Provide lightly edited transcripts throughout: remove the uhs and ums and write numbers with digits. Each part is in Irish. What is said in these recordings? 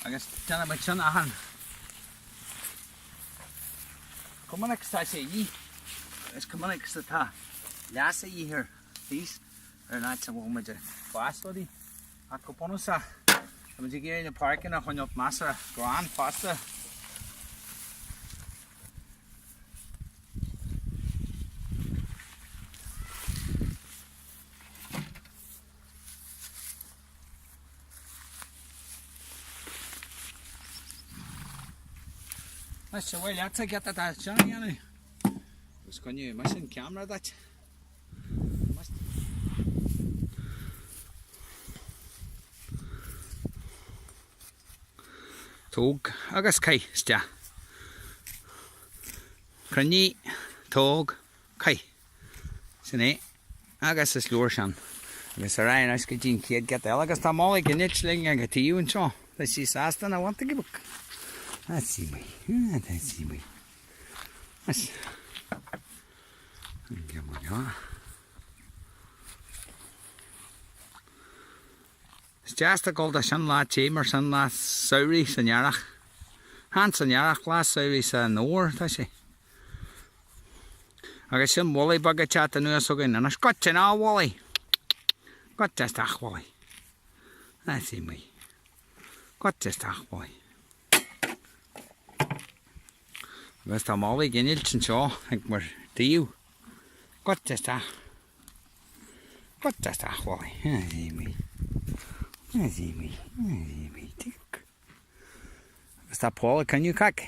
Agus déanann muid sin achan. Chomh minic is atá sé a dhíth agus chomh minic is atá leas a dhíth ar thíos ar an áit a bhfuil muid ag fás rudaí. Ach go bunúsach, tá muid ag iarraidh na páirceanna a choinneáilt measartha glan fosta. Anois ar mhaith leatsa giota de sin a dhéanamh? Agus coinneoidh mise an ceamara duit. Tóg agus caith isteach. Cruinnigh, tóg, caith. Sin é. Agus is leor sin. Agus ar aghaidh anois go dtí an chéad ghiota eile agus tá Molly ag innilt linn ag an taobh anseo. Tá sí sásta ina bhfanta go beag. Tá sí maith. Tá sí maith. Anois. Is deas a ghoil de sin lá te mar sin lá samhraidh san earrach. Chan san earrach, lá samhraidh san fhómhar tá sé. Agus sin Wully beag ag teacht anuas chugainn anois. Goitse ná Wully! Goitse isteach Wully. That's í maith. Goitse isteach Wully. Agus tá Molly ag innilt anseo ag mar taobh. Goitse isteach. Goitse isteach Wully. That's í maith. That's í maith. That's í maith. Agus tá Paul ag coinniú cac.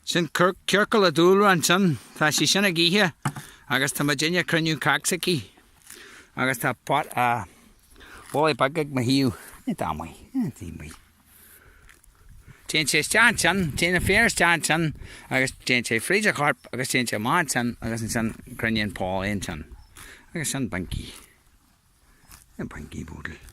Sin ciorcal an dúlra ansin. Tá sí sin ag ithe agus tá muidinne ag cruinniú cac s'aici. Agus tá pot Wully beag ag mo thaobh. Tá maith, tá maith. Téann sé isteach ansin, téann an féar isteach ansin agus téann sé fríd a chorp agus téann sé amach ansin agus ansin cruinníonn Paul é ansin. Agus sin Binky. Binky Boodle.